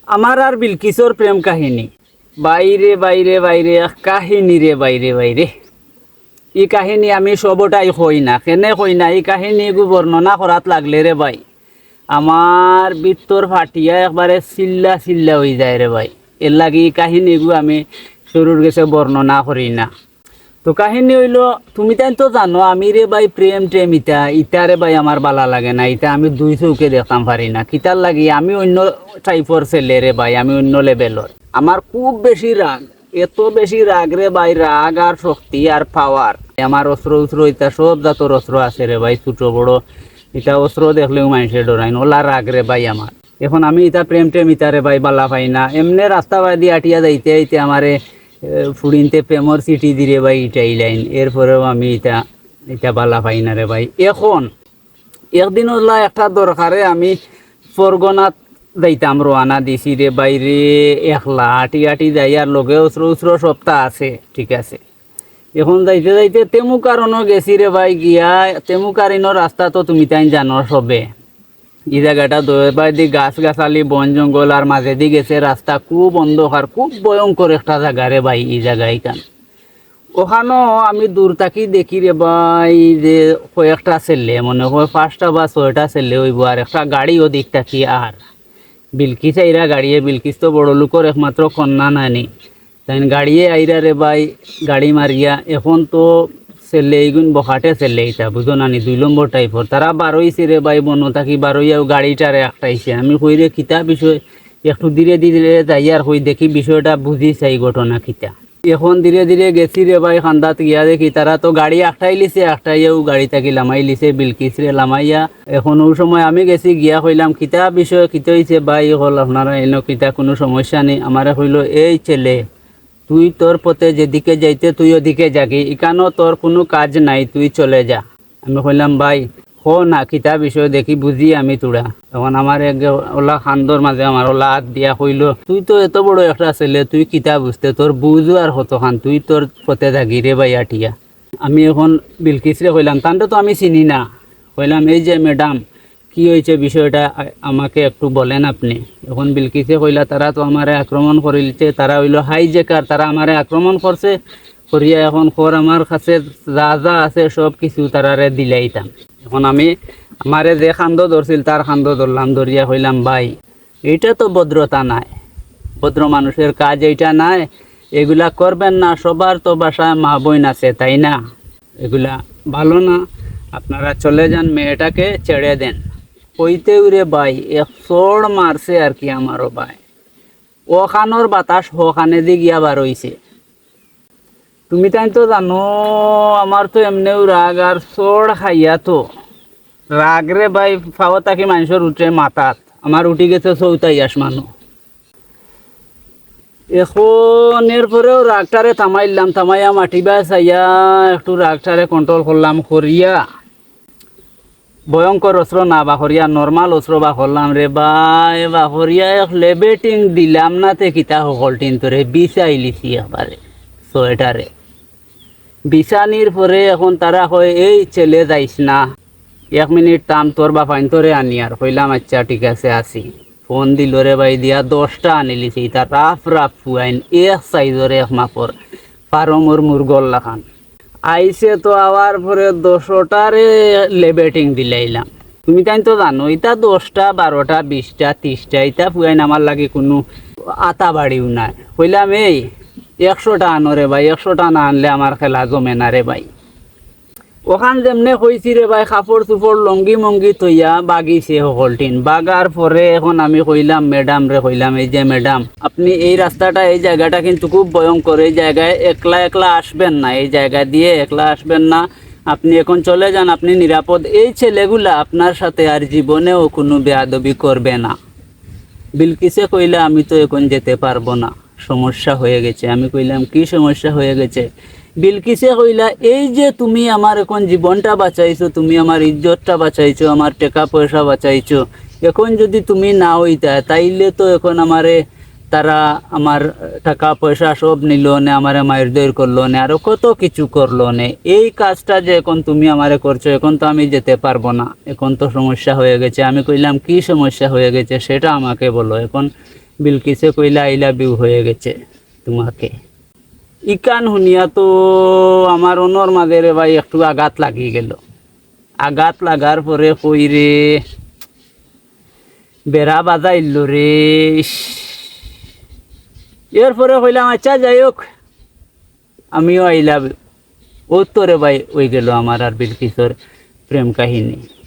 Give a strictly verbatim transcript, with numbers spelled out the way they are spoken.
আমার আর বিলকিসর প্রেম কাহিনী। বাইরে, বাইরে, বাইরে, এক কাহিনী রে, বাইরে, বাইরে। ই কাহিনী আমি সবটাই কই না, কেনে কই না, ই কাহিনীগু বর্ণনা করাত লাগলে রে ভাই, আমার ভিতর ফাটিয়া একবারে চিল্লা চিল্লা অইযায় রে ভাই। এরলাগি ই কাহিনীগু আমি কেউরর গেছে বর্ণনা করি না। তো কাহিনী অইলো, তুমি তাইন তো জানো, আমি রে ভাই প্রেম টেম ইতা, ইতা রে ভাই আমার বালা লাগে না, ইতা আমি দুই চউখে দেখতাম পারি না। কিতার লাগি, আমি অইন্য টাইপর ছেলে রে ভাই, আমি অইন্য লেভেলর। আমার খুব বেশি রাগ, এত বেশি রাগ রে ভাই, রাগ আর শক্তি আর পাওয়ার। আমার অস্ত্র উস্ত্র ইতা সব জাতর অস্ত্র আছে রে ভাই, ছোট বড়, ইতা অস্ত্র দেখলেউ মানষে ডরাইন, অলা রাগ রে ভাই আমার। এখন আমি ইতা প্রেম টেম ইতা রে ভাই বালা পাই না। এমনে রাস্তা বাদি আটিয়া যাইতে আইতে আমারে, এ, ফুড়িন্তে প্রেমর চিঠি দিরে ভাই ইটাইলাইন, এরপরেও আমি ইতা, ইতা বালা পাই না রে ভাই। এখন একদিন অলা একটা দরকারে আমি ফরগনাত যাইতাম, রওয়ানা দিছি রে ভাই রে, একলা আটি আটি যাই, আর লগে অস্ত্র উস্ত্র সবতা আছে, ঠিক আছে। এখন যাইতে যাইতে তেমুকার অনো গেছি রে ভাই, গিয়া তেমুকার ইনো রাস্তা তো তুমি তাইন জানো সবে। ই জাগাটা দুইবায়দি গাছ গাছালি, বন জঙ্গল, আর মাজেদি গেছে রাস্তা, খুব অন্ধকার, খুব ভয়ঙ্কর একটা জাগা রে ভাই ই জাগা ইখান। অখানো আমি দূর থাকি দেখি রে ভাই যে কয়েকটা ছেলে, মনে অয় পাঁচটা বা ছয়টা ছেলে অইবো, আর একটা গাড়ি অদিক থাকি, আর বিলকিস আইরা গাড়িয়ে, বিলকিস তো বড় লোকর একমাত্র কন্যা নানি, তাইন গাড়িয়ে আইরা রে ভাই, গাড়ি মারিয়া। এখন তো ছেলে ইগুন বখাটে ছেলে ইতা, বুঝো নানি, দুই নম্বর টাইপর। তারা বারইছে রে ভাই, বনো থাকি বারইয়াউ গাড়িটারে আটকাইছে। আমি কই রে কিতা বিষয়, একটু ধীরে ধীরে যাইয়ার কই দেখি বিষয়টা বুঝি চাই ঘটনা কিতা। এখন ধীরে ধীরে গেছি রে ভাই, কান্দাত গিয়া দেখি তারা তো গাড়ি আটকাইলিছে, আটকাইয়াউ গাড়ি থাকি লামাইলিছে, বিলকিসরে লামাইয়া। এখন অউ সময় আমি গেছি গিয়া কইলাম, "কিতা বিষয়, কিতা অইছে ভাই, অকল আপনারা ইনো কিতা, কুনু সমস্যা নি?" আমারে কইলো, "এই ছেলে, তুই তোর পথে যেদিকে যাইতে তুই ওদিকে যাগি, ইখানো তোর কুনু কাজ নাই, তুই চলে যা।" আমি কইলাম, "ভাই, কও না, কিতা বিষয় দেখি বুঝি আমি থুড়া।" তখন আমার এক যে অলা কান্দর মাজে আমার অলা আত দিয়া কইলো, "তুই তো এত বড় একটা ছেলে, তুই কিতা বুঝতে, তোর বুঝ আর কতখান, তুই তোর পথে যাগি রে ভাই আটিয়া।" আমি এখন বিলকিসরে কইলাম, তানরে তো আমি চিনি না, কইলাম, "এই যে ম্যাডাম, কি অইছে বিষয়টা আ-, আমাকে একটু বলেন আপনি।" এখন বিলকিসে কইলা, "তারা তো আমারে আক্রমণ করিলিছে, তারা অইলো হাইজ্যাকার, তারা আমারে আক্রমণ করছে, করিয়া এখন কর আমার কাছে যা যা আছে সব কিছু তারারে দিলাইতাম।" এখন আমি, আমারে যে কান্দো ধরছিল তার কান্দো ধরলাম, ধরিয়া কইলাম, "ভাই, এইটা তো ভদ্রতা নায়, ভদ্র মানুষের কাজ এইটা নায়, এগুলা করবেন না, সবার তো বাসায় মা বইন আছে, তাই না? এগুলা ভালো না, আপনারা চলে যান, মেয়েটাকে ছেড়ে দেন।" কইতেউ রে ভাই, এক চড় মারছে আর কি আমারও ভাই। অখানোর বাতাস হখানেদি গিয়া বারইছে। তুমি তাইন তো জানো, আমার তো এমনেউ রাগ, আর চড় খাইয়া তো রাগ রে ভাই, পাও থাকি মানষর উঠে মাথাত, আমার উঠি গেছে চৌতাই আসমানো। এখন এরপরেও রাগটারে থামাইলাম, থামাইয়া মাটিবায় চাইয়া একটু রাগটারে control করলাম, করিয়া ভয়ঙ্কর অস্ত্র না বাখরিয়া, normal অস্ত্র বাখরলাম রে ভাই, বাখরিয়া এক লেবেটিং দিলাম না তে কিতা হকলটিন তোরে, বিছাইলিছি একবারে ছয়টারে। বিছানির পরে এখন তারা কয়, "এই ছেলে যাইস না, এক মিনিট থাম, তোর বাফাইন তোরে আনিয়ার।" কইলাম, "আচ্ছা ঠিক আছে, আছি।" ফোন দিল রে ভাই, দিয়া দশটা আনিলিছে, ইতা রাফ রাফ ফুয়াইন, এক সাইজর এক মাপর, ফার্মর মুরগর লাখান। আইছে তো আওয়ার পরে দশটারে লেবেটিং দিলাইলাম। তুমি তাইন তো জানো, ইতা দশটা, বারোটা, বিশটা, তিরিশটা, ইতা ফুয়াইন আমার লাগি কুনু আতা বাড়িও নায়। কইলাম, "এই, একশোটা আনো রে ভাই, একশোটা না আনলে আমার খেলা জমে না রে ভাই।" অখান যেমনে কইছি রে ভাই, কাপড় চুপড় লঙ্গি মঙ্গি থইয়া বাগিছে হকলটিন। বাগার পরে এখন আমি কইলাম ম্যাডামরে, কইলাম, "এই যে ম্যাডাম, আপনি এই রাস্তাটা, এই জায়গাটা কিন্তু খুব ভয়ঙ্কর, এই জায়গায় একলা একলা আসবেন না, এই জায়গা দিয়ে একলা আসবেন না, আপনি এখন চলে যান, আপনি নিরাপদ, এই ছেলেগুলা আপনার সাথে আর জীবনেও কুনু বেয়াদবি করবে না।" বিলকিসে কইলা, "আমি তো এখন যেতে পারবো না, সমস্যা হয়ে গেছে।" আমি কইলাম, "কি সমস্যা হয়ে গেছে?" বিলকিসে কইলা, "এই যে তুমি আমার এখন জীবনটা বাঁচাইছো, তুমি আমার ইজ্জতটা বাঁচাইছো, আমার টেকা পয়সা বাঁচাইছো, এখন যদি তুমি না অইতা, তাইলে তো এখন আমারে তারা আমার টেকা পয়সা সব নিলো নে, আমারে মাইরধইর করলো নে, আরো কত কিছু করলো নে। এই কাজটা যে এখন তুমি আমারে করছো, এখন তো আমি যেতে পারবো না, এখন তো সমস্যা হয়ে গেছে।" আমি কইলাম, "কি সমস্যা হয়ে গেছে সেটা আমাকে বলো।" এখন বিলকিসে কইলা, "I love you হয়ে গেছে তোমাকে।" ইখান হুনিয়া তো আমার অনর মাঝে রে ভাই একটু আঘাত লাগি গেল। আঘাত লাগার পরে কই রে, বেড়া বাজাইল রে। ইস। এরপরে কইলাম, "আচ্ছা, যাই হোক, আমিও I love you।" ও তো রে ভাই, ওই গেল আমার আর বিলকিসর প্রেম কাহিনী।